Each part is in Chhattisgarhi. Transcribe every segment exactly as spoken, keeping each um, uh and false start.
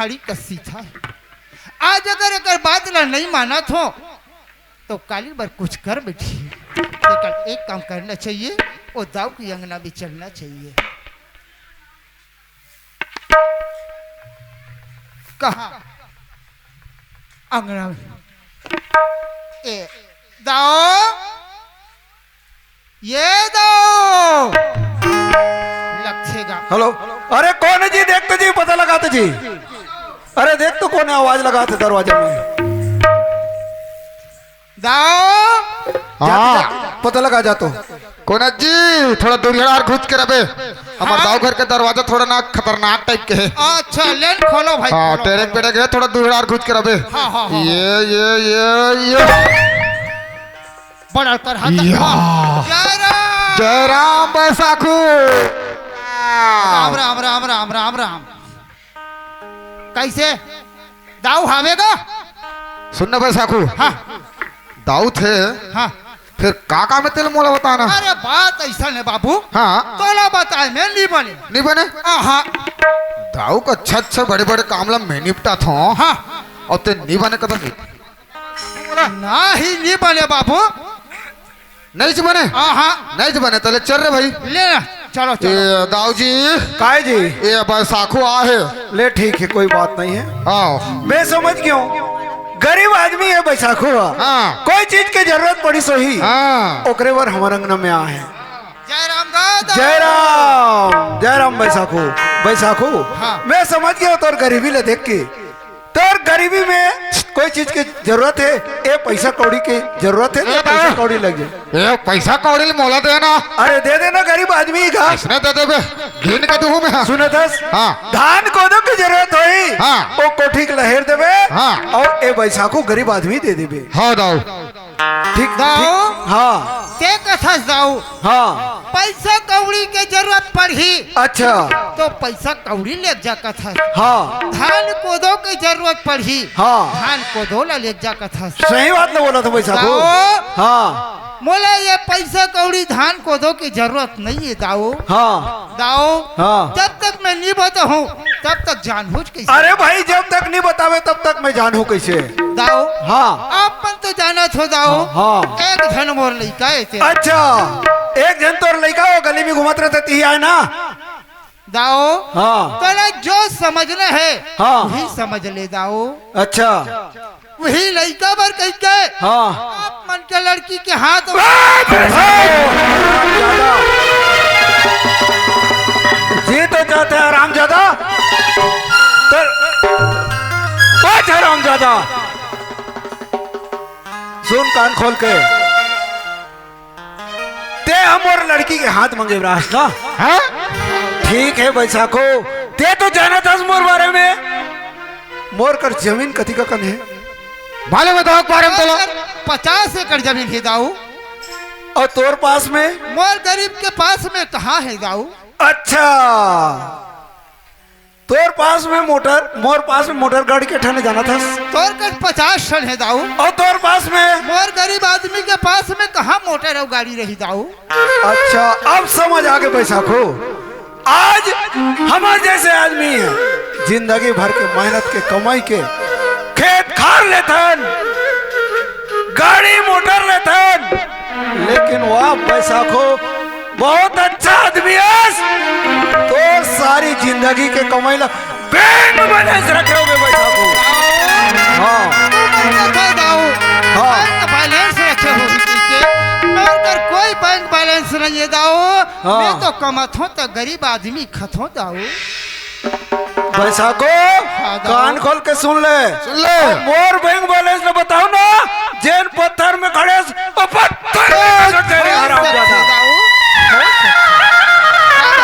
आड़ी कस सीता हे। आज अगर एकर बात ला नहीं मानत हो, तो काली बर कुछ कर बैठी। एकर एक काम करना चाहिए, वो दाऊ के अंगना भी चलना चाहिए। कहाँ? अंगना में। ए, दाऊ, ये दाऊ। लगथे गा। हेलो, अरे कौन है जी? देख तो जी, पता लगा तो जी। अरे देख तो कौन है, आवाज लगा तो दरवाजा में। दाऊ। जा तो हाँ। जा, पता लगा जा तो। कोन जी, थोड़ा दूरिया और घुच के रबे। हमार हाँ। दाऊ घर के दरवाजा थोड़ा ना खतरनाक टाइप के है। अच्छा, लेन खोलो भाई, हाँ, खोलो, टेरेक खोलो। पेरेक है, थोड़ा दूरिया और घुच के रबे। हाँ, हाँ, हाँ, ये, ये, ये, ये। बड़ा कर हाथ या। जय राम। जय राम बैसाखू। राम, राम, राम, राम, राम, राम। कैसे? दाऊ हावे गा? सुन ना बैसाखू। हाँ। दाऊ थे। हाँ। फिर का काम है तेल मोला बताना? अरे बात ऐसा ने बाबू। हाँ। तोला बताए में नहीं बने। नहीं बने? हाँ, हाँ। दाऊ का अच्छा अच्छा बड़े बड़े काम ला मैं निपटा था। हाँ। और ते नहीं बने कदम नहीं। ना ही नहीं बने बाबू। नहीं जी बने? हाँ, हाँ। नहीं जी बने, तले चल रे भाई। ले ना, चलो, चलो। ए, दाऊ जी। काय जी? ए, बैसाखू आ है। ले, ठीक है, कोई बात नहीं है। आओ। मैं समझ गया हूँ, गरीब आदमी है बैसाखू। हाँ। कोई चीज के जरूरत पड़ी सोही। हाँ। ओकरे बर हमर अंगना में आ है। जय राम दादा। जय राम, जय राम बैसाखू। बैसाखू, हाँ। मैं समझ गया हूँ तोर गरीबी ले देख के। तोर गरीबी में कोई चीज के जरूरत है, ए पैसा कौड़ी के जरूरत है, ए तो पैसा बा। कौड़ी लग जाए। ए पैसा कौड़ी ले मोला देना। अरे दे देना, गरीब आदमी का। इसने दे देबे, गिन के दूँ मैं। सुने दस। हाँ। धान कोदो की जरूरत होई, हाँ। ओ कोठी के लहेर देबे, हाँ। और ए बैसाखू गरीब आदमी दे देबे। हाँ दाऊ। ठीक, दाऊ। ठीक, हाँ। ते कथस दाऊ। हाँ। पैसा कौड़ी के जरूरत पड़ही। अच्छा। तो पैसा कौड़ी ले जा कथस। हाँ। धान कोदो के जरूरत पड़ही। हाँ। धान कोदो ला ले जा कथस। सही बात न बोला था बैसाखू। दाऊ। हाँ। मोला ये पैसा कौड़ी धान कोदो की जरूरत नहीं है दाऊ। हाँ। दाऊ। हाँ। जब तक मैं नहीं बताऊँ, तब तक जानहूँ कैसे? अरे भाई, जब तक नहीं बतावे, तब तक मैं जानहूँ कैसे? दाऊ। हाँ। आप मन तो जानत हो दाऊ। हाँ। एक झन मोर लइका है तेरा। अच्छा, एक झन तोर लइका हो, गली में घूमत रहते, तिही आए ना? दाऊ। हाँ। तोला जो समझना है, हाँ। वही समझ ले दाऊ। अच्छा। वही लइका बर कहिके हाँ। आप मन के लड़की के हाथ में जी तो चाहते हैं हरामजादा। तो, बच हरामजादा। सुन कान खोल के। ते हमर लड़की के हाथ मांगे ब्रास ना? हाँ? ठीक है बैसाखो, ते तो जानत हस मोर बारे में। मोर कर जमीन कतिका कन है? मालूम है तो बारे में तोला? पचास एकड़ जमीन है दाऊ। और तोर पास में? मोर गरीब के पास में कहाँ है दाऊ? अच्छा, तोर पास में मोटर, मोर पास में मोटर गाड़ी के ठने जानत हस? तोर कर पचास ठन है दाऊ। और तोर पास में? मोर गरीब आदमी के पास में कहाँ मोटर और गाड़ी रही दाऊ? अच्छा, अब समझ आगे बैसाखो। आज हमर जैसे आदमी है, जिंदगी भर के मेहनत के कमाई के खेत खार लेथन, गाड़ी मोटर लेथन, लेकिन वाह बैसाखो, बहुत अच्छा आदमी हस। तोर सारी जिंदगी के कमाई ला बैंक बैलेंस रखे होगे बैसाखो। हाँ। तू मत रखे दाऊ। हाँ। बैंक बैलेंस रखे हो किसी के? मेरे कर कोई बैंक बैलेंस नहीं है दाऊ। हाँ। मैं तो कमाथों तो गरीब आदमी खथों दाऊ। बैसाखो, हाँ, दाऊ। कान खोल के सुन ले। सुन ले। मोर बैंक बैलेंस ल बताओ ना, जेन पत्थर में खड़े हस, ओ पत्थर में खड़े हस, तेरे हरामजादा। दाऊ।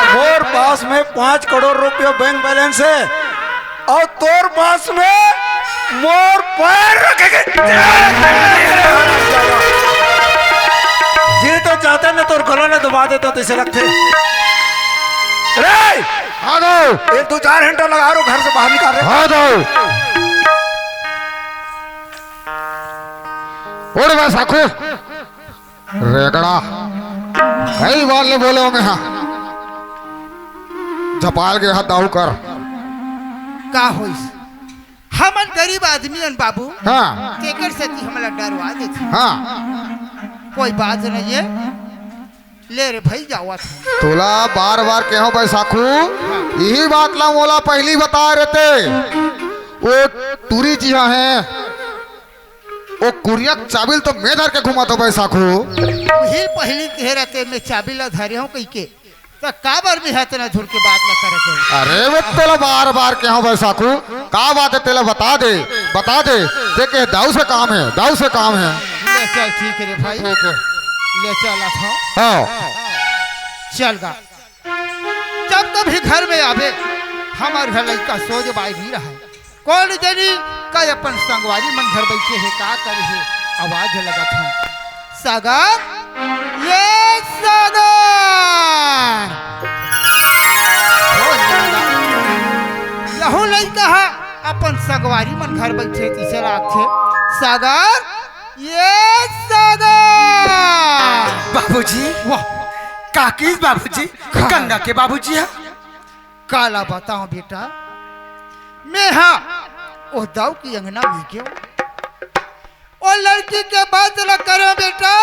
मोर पास में पाँच करोड़ रुपया बैंक बैलेंस है, और तोर पास में मोर पैर रखे के जी तो चाहता ना, तोर गला ने दबा देता, तैसे लगते। रे! हाँ दाऊ। एक दो चार घंटा लगा रो, घर से बाहर निकाल रे। हाँ दाऊ। उड़ बैसाखो। रेगड़ा। कई बार ले बोले हो मैं हाँ। जपाल के हाथ दाऊ कर। का होइस? हमन गरीब आदमी हन बाबू, हाँ। तेकर सेती हमला डरवा देथे। हाँ। कोई बात नहीं है, ले रे भाई, जावत हन। तोला बार बार कहों बैसाखू, यही बात ला मोला पहली बताय रहते। वो टूरी जी हा है, वो कुरिया के चाबी ल तो मैं धर के घुमात हों बैसाखू। वही पहली कहे रहते, मैं चाबी ला धरे हों कहिके। त काबर में हतना धुर के बात न करत हे? अरे वो तोला बार बार कहों बैसाखू, का बात हे तेला बता दे, बता दे। देखे दाऊ से काम हे, दाऊ से काम हे। ले चल, ठीक हे रे भाई। ठीक हे। ले चल, आ था। हाँ। चल गा। जब कभी घर में आबे, हमर घर लइका सोझ बाय नहीं रहे। कोन जनी का अपन संगवारी मन घर बइठे हे, का करे हे, आवाज लगत हे। सागर, ये सागर। कोन जनी का? यहू लइका हा अपन संगवारी मन घर बइठे तइसे लागथे। सागर, ये सागर। बाबूजी। वाह। काकिस बाबूजी, गंगा के बाबूजी हा। काला बताओं बेटा, मैं हा ओ दाऊ की अंगना में गेंव, ओ लड़की के बात ल करेंव बेटा,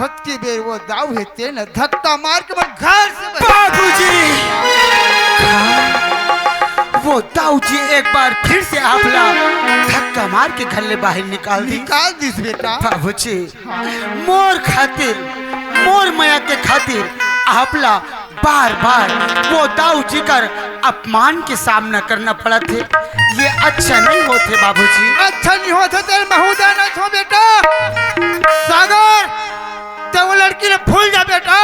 ओतकी बेर वो दाऊ हे तेन धक्का मार के मोर घर से बह- बाबूजी! वो दाऊ जी एक बार फिर से आपला धक्का मार के घर ले बाहर निकाल दिस। निकाल दिस बेटा। बाबूजी, मोर खातिर, मोर मया के खातिर आपला बार-बार वो दाऊ जी कर अपमान के सामना करना पड़त हे। ये अच्छा नहीं होत हे बाबूजी। अच्छा नहीं होत हे, तेरे महू जानत हों बेटा। सागर, ते वो लड़की ल भूल जा बेटा।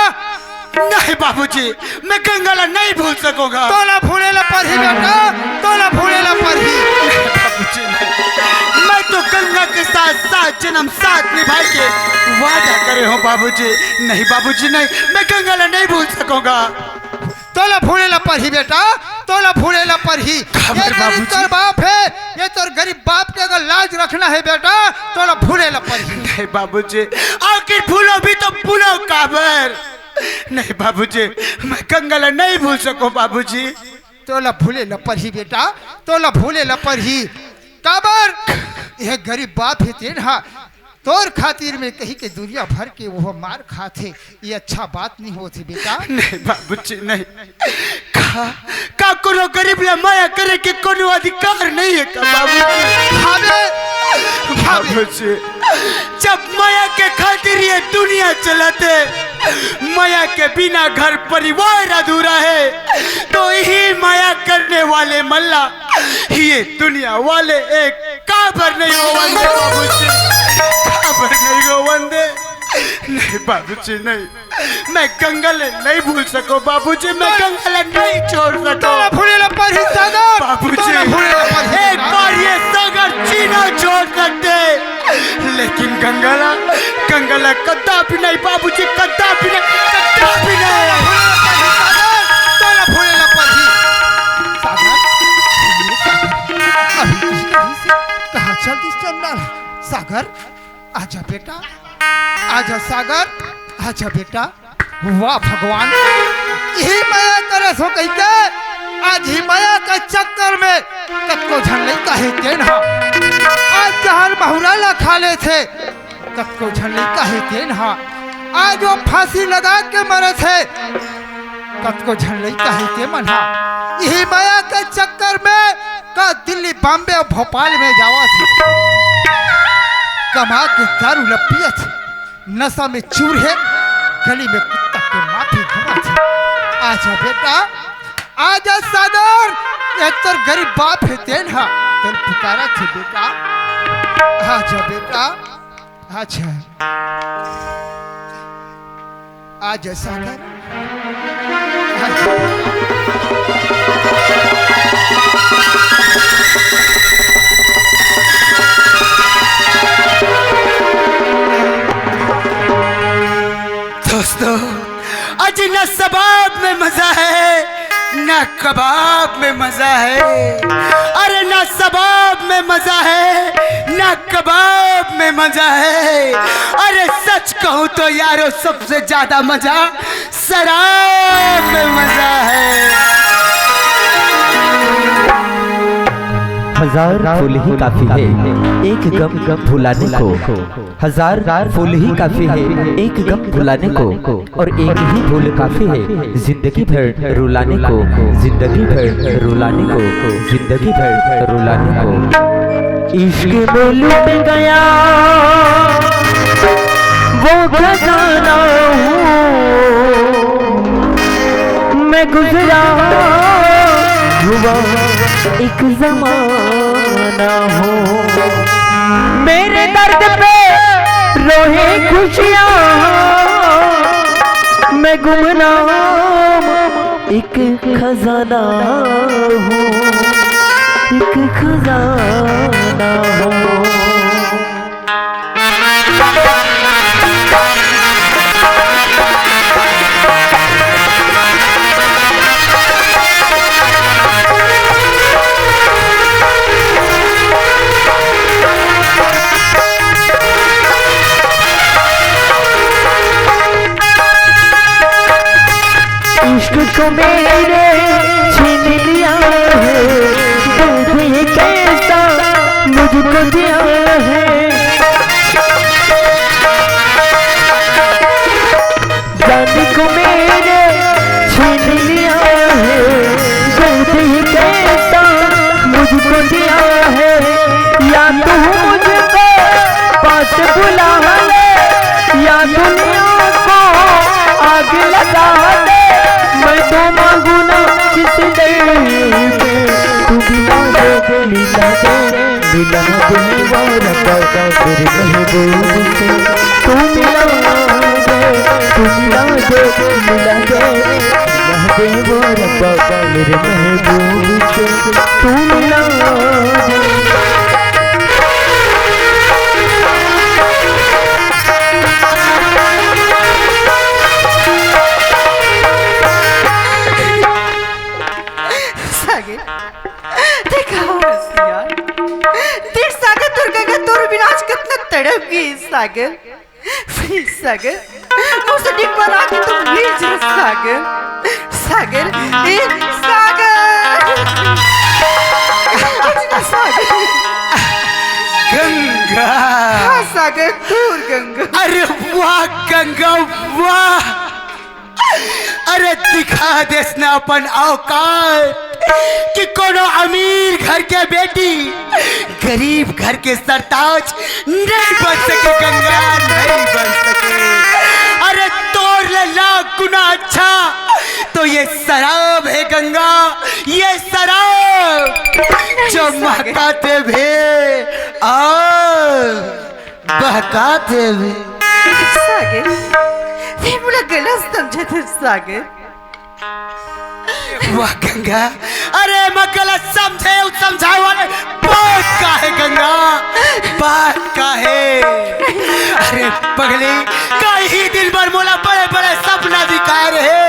नहीं बाबूजी, मैं गंगा ला नहीं भूल सकूंगा। तोला भूले ला परही बेटा, तोला भूले ला परही। नहीं बाबूजी, नहीं। मैं तो गंगा के साथ सात जन्म साथ निभाए के वादा करे हों बाबूजी। नहीं बाबूजी, नहीं, मैं गंगा ला नहीं भूल सकूंगा। तोला भूले ला परही बेटा, तोला भूले ला परही। काबर ये गरीब बाबूजी? तोर बाप हे, ये तोर गरीब बाप के अगर लाज रखना हे बेटा, तोला भूले ला परही। नहीं बाबूजी, आखिर भूलो भी तो भूलो काबर? नहीं बाबूजी, मैं गंगा ला नहीं भूल सकूं बाबूजी। तोला भूले ला परही बेटा, तोला भूले ला परही। काबर? ये गरीब बाप हे तेन हा, तोर खातिर में कहिके दुनिया भर के वो मार खाथे। ये अच्छा बात नहीं होत हे बेटा। नहीं बाबूजी, नहीं। का, का कोनो गरीब ला मया करे के कोनो अधिकार नहीं हे का बाबूजी? हावे, हावे। बाबूजी, जब मया के खातिर ये दुनिया चलत हे, मया के बिना घर परिवार अधूरा हे, तो यही मया करने वाले मन ला ये दुनिया वाले एक काबर नहीं रोवन दे बाबूजी, काबर नहीं रोवन दे। नहीं बाबूजी, नहीं। मैं गंगा ले नहीं भूल सकूं बाबूजी, मैं गंगा ले नहीं छोड़ सकूं। तोला भूले ला परही सागर। बाबूजी, तोला भूले ला परही एक सागर। बार ये सागर जी ना छोड़ सकते, लेकिन गंगा ला, गंगा ला कदापि नहीं बाबूजी, कदापि नहीं, कदापि नहीं। तोला भूले ला परही सागर। तोला भूले ला परही सागर। ये सागर, अभी कहीं से कहाँ चल दिस चंडाल? सागर, आजा बेटा, आजा सागर, आजा बेटा। वाह भगवान, यही मया करे सो कहिके, आज ही मया के चक्कर में कतको झन लइका हे तेन हा। आज जहर महुरा ला खा लेथे, कतको झन लइका हे तेन हा। आज वो फांसी लगा के मरथे, कतको झन लइका हे ते मन हा। यही मया के चक्कर में का दिल्ली, बॉम्बे अउ भोपाल में जावत हे, कमा के दारू ल पियत हे, नशा में चूर हे, गली में कुत्ता के माफी घुमात हे। आजा बेटा, आजा सागर, ये तोर गरीब बाप हे तेन हा, तेन पुकारत हे बेटा, आजा बेटा। अच्छा। आजा सागर। दोस्तों, आज ना शबाब में मजा है, ना कबाब में मजा है। अरे ना शबाब में मजा है, ना कबाब में मजा है। अरे सच कहूं तो यारो, सबसे ज्यादा मजा शराब में मजा है। हजार फूल ही काफी है एक गम भुलाने को। हजार फूल ही काफी है एक गम भुलाने को। और एक ही भूल काफी है जिंदगी भर रुलाने को। जिंदगी भर रुलाने को। जिंदगी भर रुलाने को। इश्क में लुट गया वो खजाना हूँ मैं, गुजरा हुआ एक जमाना हूँ। मेरे दर्द पे रोए खुशियाँ, मैं गुमनाम एक खजाना हूँ, एक खजाना हूँ। इश्क को मेरे छीन लिया है, दर्द ये कैसा मुझको दिया है। जान को मेरे छीन लिया है, दर्द ये कैसा मुझको दिया है। या तू मुझको पास बुला ले, या दुनिया को आग लगा दे। मैं तो मांगू ना किसी दर पे, तू मिला दे, मिला दे, मिला दे वो रब्बा मेरे महबूब से। तू मिला दे, तू मिला दे, मिला दे, मिला दे वो रब्बा मेरे महबूब से। तू मिला दे। सागर, देखा हो रसिया। देख सागर, तोर गंगा तोर बिना आज कितना तड़प गई सागर। प्लीज सागर, मुझसे निकल आके तू मिल जा सागर। सागर, ए सागर। उठ ना सागर। गंगा। हाँ सागर, तोर गंगा। अरे वाह गंगा, वाह। अरे दिखा देस ना अपन औकात कि कोनो अमीर घर के बेटी गरीब घर के सरताज नहीं बन सके गंगा, नहीं बन सके। अरे तोर ले लाख गुना अच्छा तो ये शराब है गंगा, ये शराब जो महकाते भी और बहकाते भी। सागर, ते मोला गलत समझत हस सागर। वाह गंगा, अरे मैं गलत समझे, उ समझाए वाले बात का है गंगा, बात का है। अरे पगली, कई दिन भर मोला बड़े बड़े सपना दिखाए रहे,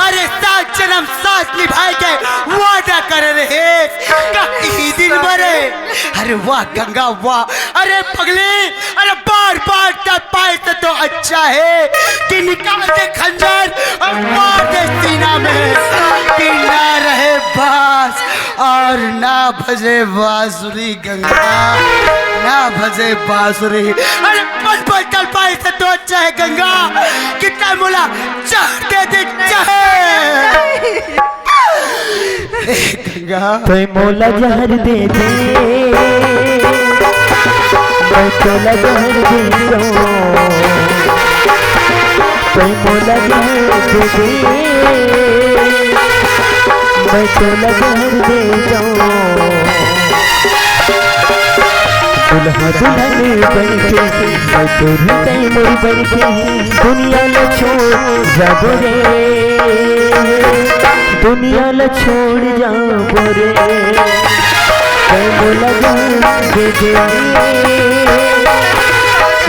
अरे सात जन्म साथ निभाए के वादा करे रहे, कई दिन भर। अरे वाह गंगा वाह, अरे पगली, अरे बार बार तड़पाए से तो अच्छा है कि निकाल दे खंजर और मार दे सीना में, कि ना रहे बास और ना बजे बांसुरी गंगा, ना बजे बांसुरी। अरे पल पल तड़पाए से तो अच्छा है गंगा कि तैं मोला जहर दे दे, जहर। गंगा। तैं मोला जहर दे दे, मैं तोला जहर दे दो। तैं मोला जहर दे दे, मैं तोला जहर दे दो। दुल्हा दुल्हन बन के, मैं तोर तैमूर बन के, दुनिया ल छोड़ जाबो रे, दुनिया ल छोड़ जाबो रे। तैं मोला जान दे दे,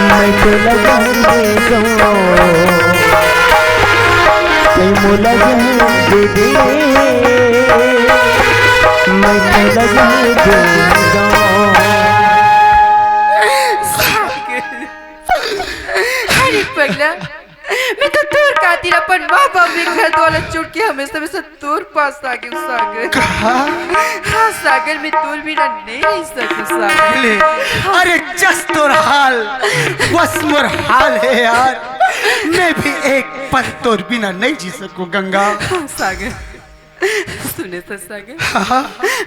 मैं तोला जान दे दो। तैं मोला जान दे दे, मैं तोला जान दे दो। अरे पगला, मैं तो तोर खातिर अपन माँ बाप के घर दुआर छोड़ के हमेशा हमेशा तोर पास आ गेंव सागर। का? हाँ सागर, मैं तोर बिना नहीं रह सकंव सागर। ले, अरे जस तोर हाल, बस मोर हाल हे यार। मैं भी एक पल तोर बिना नहीं जी सकंव गंगा। हाँ सागर, सुने त सागर, हाँ।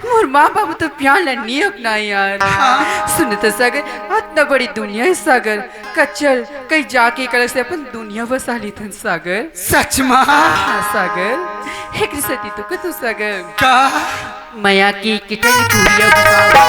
मोर माँ बाबू तो प्यार ला नी अपनाए यार। हाँ। सुने त सागर, अतना बड़ी दुनिया हे सागर, का चल कहीं जाके एक अलग से अपन दुनिया बसा लेथन सागर। सच मा? हाँ सागर, एकरे सेती तो कथंव सागर। का? मया के किठन कुरिया बसाबो।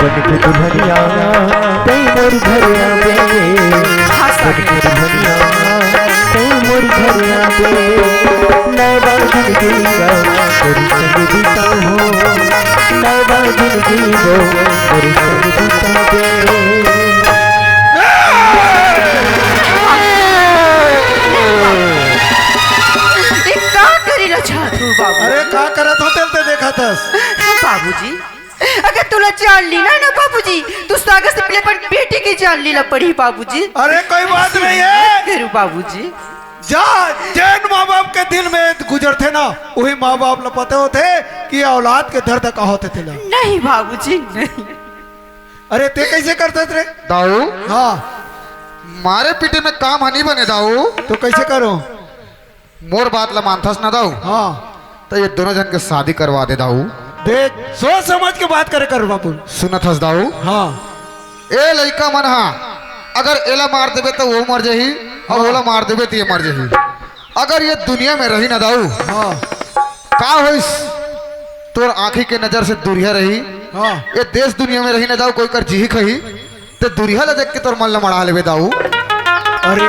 बन के दुल्हनिया तैं मोर घर आबे, बन के दुल्हनिया तैं मोर घर आबे। नवा जिनगी ला तोर संग बिताहूँ, नवा जिनगी ला तोर संग बिताबे। ए, का करे ला चाहत हो बाबू? अरे का करत हो तेल ते देखत हस? बाबूजी, अगर तोला जान लेना हे ना बाबूजी, तो सागर से पहले अपन बेटी के जान लेना पड़ही बाबूजी। अरे कोई बात नहीं हे। करू बाबूजी। जा, जेन माँ बाप के दिल में गुजरथे ना, वही माँ बाप ला पता होथे कि औलाद के दर्द का होथे तेला। नहीं बाबूजी, नहीं। अरे ते कैसे करथस रे? दाऊ। हाँ। मारे पीटे में काम ह नी बने दाऊ। तो कैसे करो? मोर बात ला मानथस ना दाऊ? हाँ। तो ये दोनों झन के शादी करवा दे दाऊ। देख, सोच समझ के बात करे कर बाबू। सुनत हस दाऊ? हाँ। ए लइका मन हा, अगर एला मार देबे तो वो मर जाही, और हाँ। ओला मार देबे तो ये मर जाही। अगर ये दुनिया में रही ना दाऊ, हाँ। का होइस? तोर आँखी के नजर से दूरिहा रही। हाँ। ये देश दुनिया में रही ना दाऊ, कोई कर जीही खही, ते दूरिहा ला देख के तोर मन ला मड़ा लेबे दाऊ। अरे,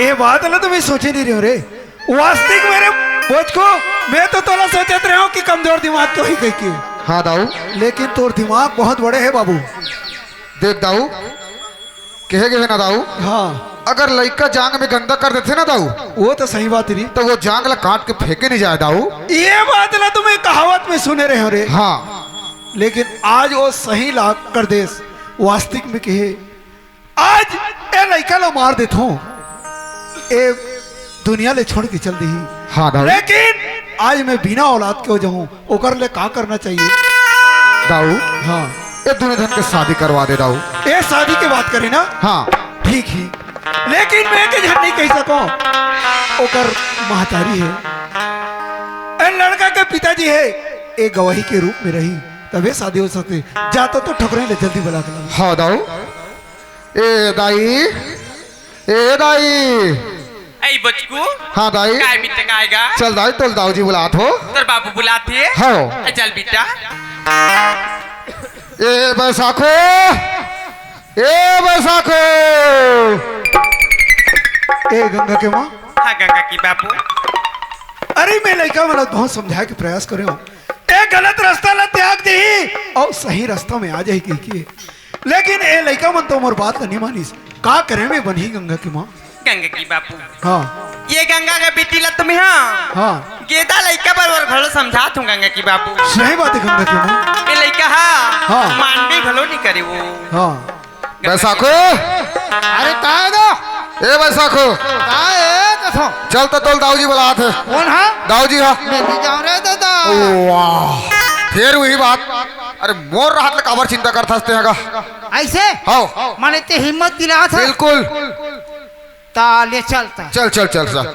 ए बात ला तो मैं सोचे नहीं रहे रे। वास्तविक मेरे बोझ को, मैं तो तोला सोचत रहे हूँ कि कमजोर दिमाग तो ही कह के। हाँ दाऊ। लेकिन तोर दिमाग बहुत बड़े हे बाबू। देख दाऊ, कहे गए ना दाऊ, हाँ। अगर लइका जांग में गंदा कर देथे ना दाऊ, वो तो सही बात रही। तो वो जांग ला काट के फेंके नहीं जाए दाऊ। ये बात ला तो मैं कहावत में सुने रहे हूँ रे। हाँ। लेकिन आज वो सही ला कर देस, वास्तविक में कहे, आज ए लइका ला मार देथों, ए दुनिया ले छोड़ के चल देही। हाँ दाऊ। लेकिन आज मैं बिना औलाद के हो जाऊं, ओकर ले का करना चाहिए? दाऊ, हाँ। ए दुनों झन के शादी करवा दे दाऊ। ए शादी के बात करे ना? हाँ। ठीक ही, लेकिन मैं के झन नहीं कह सको, ओकर महतारी हे, ए लड़का के पिताजी हे, ए गवाही के रूप में रही, तबे शादी हो सकते। जा तो, तो ठकुराइन ले जल्दी बुला के ला। हाँ दाऊ। ए दाई, ए दाई। ए बचकू। हाँ दाई। काय बिट्टा काय गा? चल दाई, तोर दाऊ जी बुलात हो। तोर बाबू बुलात हे? हाँ। ए, चल बिट्टा। ए बैसाखो, ए बैसाखो। ए गंगा के माँ। हाँ गंगा की बाबू। अरे मैं लइका मन ला बहुत समझाए के प्रयास करे हूँ, ए गलत रास्ता ला त्याग देही और सही रास्ता में आ जाही कह के। लेकिन ए लइका मन तो मोर बात ला नहीं मानिस। का करे में बनही गंगा की माँ? गंगा की बाबू। हाँ। ये गंगा के बेटी ला तुम्हें, हाँ। हाँ। गेदा लइका बरोबर घलो समझात हूँ गंगा की बाबू। सही बात हे गंगा की माँ। ये लइका हा, हाँ। मानबे घलो नहीं करे वो। हाँ। बैसाखो। अरे का हे दो? ए बैसाखो। का हे कथो? चल तो तोर दाऊ जी बुलात हे। कौन हा? दाऊ जी हा। मैं नहीं जाऊँ रे दादा। ओ वाह। फिर वही बात। अरे मोर रहत ले काबर चिंता करथस ते हगा? ऐसे? हाँ। माने ते हिम्मत दिलात हा? बिल्कुल। ता ले चलता। चल, चल, चल, चल।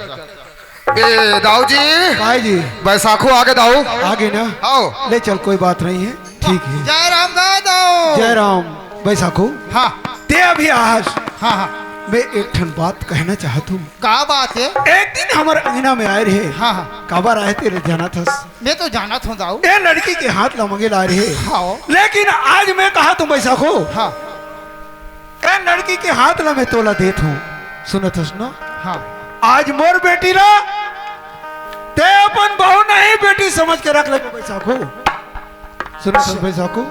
ए, दाऊ जी। भाई जी। बैसाखो आगे दाऊ। आगे ना? आओ। ले चल, कोई बात नहीं है, ठीक है। जय राम दाऊ। जय राम। बैसाखो। हाँ। ते अभी आज हाँ, हाँ। मैं एक ठन बात कहना चाहत हूँ। का बात हे? एक दिन हमर अंगना में आए रहे। हाँ, हाँ। काबर आए तेला जानत हस? मैं तो जानत हूँ दाऊ। ए लड़की के हाथ ला मांगे ला रहे। हाँ। लेकिन आज मैं कहत हूँ बैसाखो। हाँ। ए लड़की लड़की के हाथ ला मैं तोला देत हूँ। सुनत हस ना? हाँ। आज मोर बेटी ला ते अपन बहू नहीं बेटी समझ के रख ले बैसाखू। सुनत हस बैसाखू?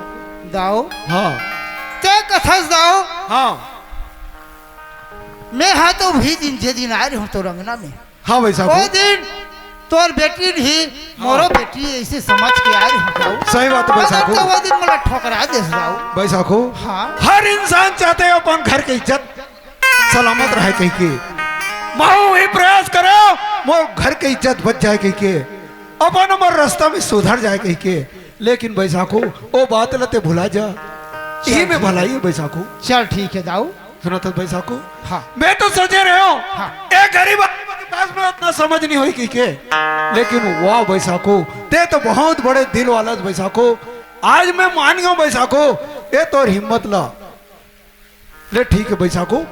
दाऊ। हाँ। ते कथस दाऊ। हाँ। मैं हा तो भी दिन जे दिन आए रहे हूँ तो रंगना में। हाँ बैसाखू। वो दिन तोर बेटी ही मोरो हाँ। बेटी ऐसे समझ के आए रहे हूँ दाऊ। सही बात है बैसाखू। तो वो दिन मोला ठोकरा देस दाऊ। बैसाखू। हाँ। हर इंसान चाहते हैं अपन घर की इज्जत सलामत रहे कह के। महू ही प्रयास करो मोर घर के इज्जत बच जाए कह के, अपन मोर रास्ता में सुधर जाए कह के। लेकिन बैसाखू, ओ बात ला ते भुला जा, यही में भलाई है बैसाखू। चल ठीक है दाऊ। सुनत हस बैसाखू? हाँ। मैं तो सोचे रहे हूँ हाँ। एक गरीब आदमी के पास में उतना समझ नहीं होई कह के, लेकिन वाह बैसाखू, ते तो बहुत बड़े दिल वाला बैसाखू। आज मैं मान गया बैसाखू, ये तोर हिम्मत ला। ले ठीक है बैसाखू।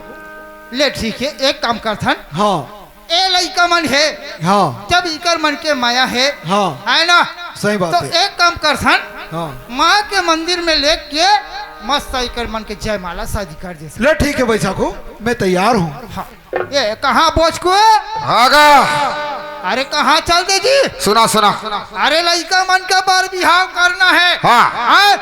ले ठीक है, एक काम करथन। हाँ। ए लइका मन हे। हाँ। जब इकर मन के माया हे। हाँ। है ना? सही बात तो है। एक काम करथन। हाँ। माँ के मंदिर में लेके मस्त इकर मन के जयमाला शादी कर दे। ले ठीक है बैसाखू, मैं तैयार हूँ। हाँ। ए कहाँ बोचकू? आगा। अरे कहाँ चल दे जी? सुना सुना। अरे लइका मन के बर बिहाव करना है। हाँ। हाँ?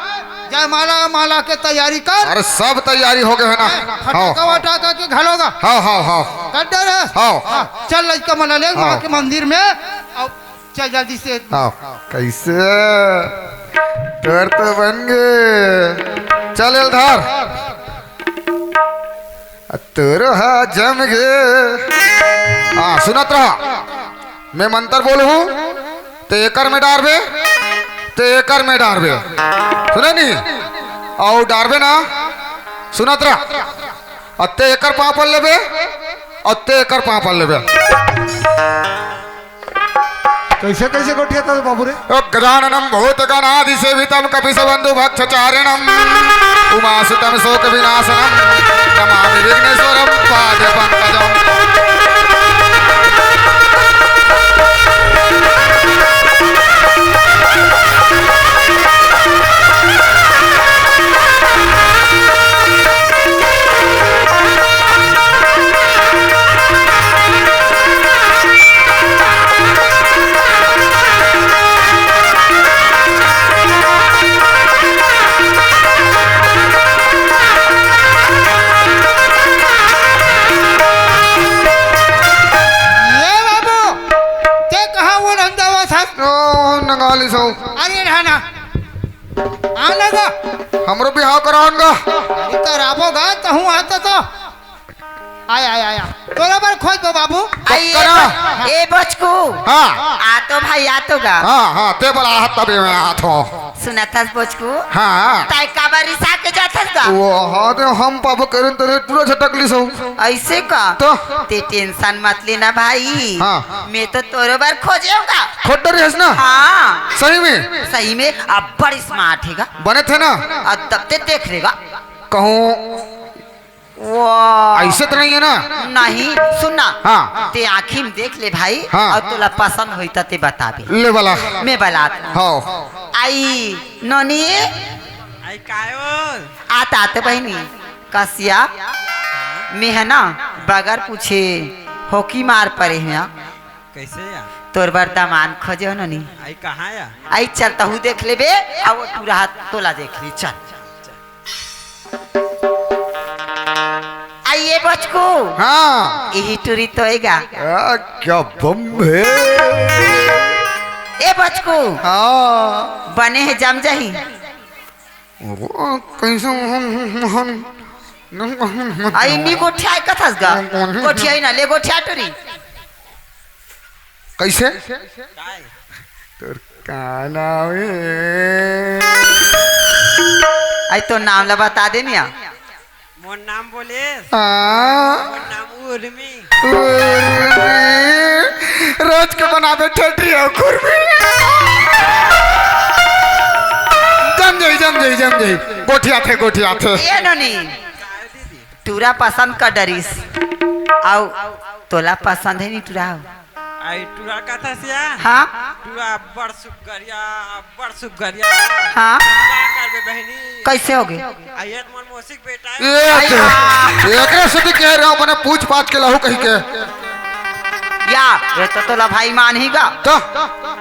जयमाला माला के तैयारी कर। अरे सब तैयारी हो गए है ना? फटाका हाँ। वटाका के घलोगा। हाँ हाँ हाँ। कर दे रे। हाँ। हाँ, चल लइका मन ले वहाँ हाँ। के मंदिर में। अब चल जल्दी से। हाँ। कैसे कर तो बन गए। चल एल धर। तोरो हा जम गे। हाँ, सुनत रहा। मैं मंत्र बोलहूँ, ते एकर में डारबे, ते एकर में डारबे। सुने नी? अउ डारबे ना, सुनत रहा। अत्ते एकर पाँव पर लेबे, अत्ते एकर पाँव पर लेबे। कैसे, कैसे गोठियाथस बाबू रे? ओ गजाननं भूतगणाधिसेवितं कपिसबंधु भक्षचारिणं उमासुतं शोक विनाशनं नमामि विघ्नेश्वरं पाद पंकजं। ये बाबू, ते कहाँ वो नंदावा था? ओ, नंगाली सो। अरे रहना। आना गा। हमरो बिहाव करावन गा। अरे कराबो गा, तहूँ आता तो। आया, आया, आया। तोरा बर खोज बो बाबू। आई, ए करा। ब-, ए बचकू। हाँ। आ तो भाई, आ तो गा। हाँ, हाँ, ते बला हाथ तबे में हाथ हो। सुनत हस बचकू? हाँ। ताई काबर रिसा के जात हस गा? वो, हाँ, ते हम पाप करन तेरे पूरा झटक ली सो। ऐसे का? तो? ते टेंशन मत लेना भाई। हाँ। मैं तो तोरो बर खोजे हूँ गा। खोट डरे हस ना? हाँ। सही में? सही में, अब्बड़ स्मार्ट है गा। बने थे ना? अब तब ते देख लेगा। कहूँ वाह। ऐसे तो नहीं है ना? नहीं, सुन ना। हाँ। ते आँखी में देख ले भाई, हाँ। और तोला पसंद होई त ते बताबे। ले वाला। मैं बलात। हाँ। आई नोनी। आई कायो? आत आते बहिनी। कसिया, मैं है ना, बगर पूछे होकी मार परे हैं। कैसे या? तोर बर दामान खोजे हो नोनी। आई कहाँ या? आई चल तहू देख लेबे, आ वो टूरा हाथ तोला देख ली, चल। आइए बचकू। हाँ। यही टूरी तो आएगा। आ, क्या बम है। ए बचकू। हाँ। बने है जम जाही। वो कैसे हम, हम, हम, हम, आई नी गोठिया कथस गा। गोठिया ही ना ले गोठिया टूरी। कैसे? तोर का नाम है? आई तो नाम ला बता दे मिया। मोर नाम बोले। हाँ। मोर नाम उर्मी। उर्मी। रोज के बनाबे ठेठी हो खुरमी। जम जाई, जम जाई, जम जाई। गोठिया थे, गोठिया थे। ए नोनी। टूरा पसंद कर डरिस। आउ तोला पसंद है नी टूरा? आई टूरा कथा सिया। हाँ। टूरा अब्बड़ सुग्गरिया, अब्बड़ सुग्गरिया। हाँ। का करबे बहिनी? कैसे हो गए? आई ये तो मोर मौसी के बेटा है। ए, अरे, एकरे से भी कह रहा हूँ, मने पूछ पाछ के लहू कहीं के। या, ये तो तोला भाई मान ही गा। तो?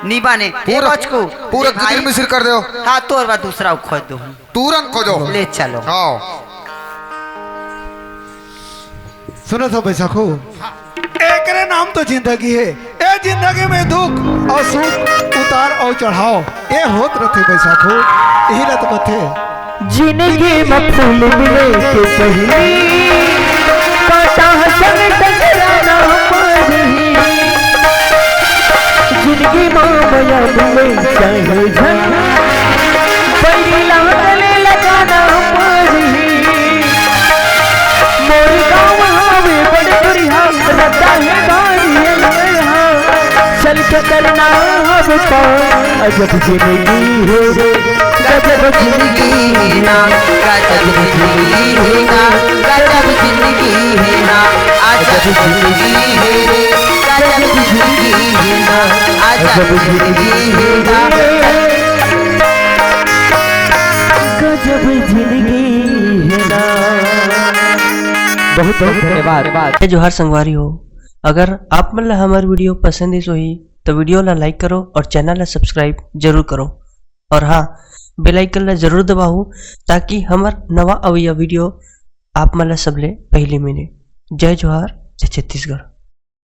नी बने। पूरा, ए, बचकू। पूरा ए, भाई। गिदिर मिसिर कर दो। हाँ, तोर बाद दूसरा खोज दो। तुरंत खोजो। ले चलो। हाँ। सुनो तो बैसाखू, एकरे नाम तो जिंदगी है। ए जिंदगी में दुख अउ सुख, उतार अउ चढ़ाव, ए होत रथे बैसाखू। यही रत कथे। जिंदगी में फूल मिले के पहली, कांटा संग टकराना पड़ही। जिंदगी में मया मिले चाहे झन, पैरी ला गले लगाना पड़ही। मोर गाँव हवे बड़ दुरिहा, रद्दा हे भारी अंगरहा। चल के करना अब पार, अजब जिंदगी हे रे, गजब जिंदगी हे ना, गजब जिंदगी हे ना, गजब जिंदगी हे ना, अजब जिंदगी हे रे, गजब जिंदगी हे ना, अजब जिंदगी हे ना। गजब जिंदगी हे ना। बहुत बहुत धन्यवाद। जय जोहार संगवारी हो, अगर आप मन ला हमर वीडियो पसंद आइस होही तो वीडियो ला लाइक करो और चैनल ला सब्सक्राइब जरूर करो। और हाँ, बेल आइकन ला जरूर दबाओ, ताकि हमर नवा अवइया वीडियो आप मन ला सबले पहली मिले। जय जोहार, जय छत्तीसगढ़।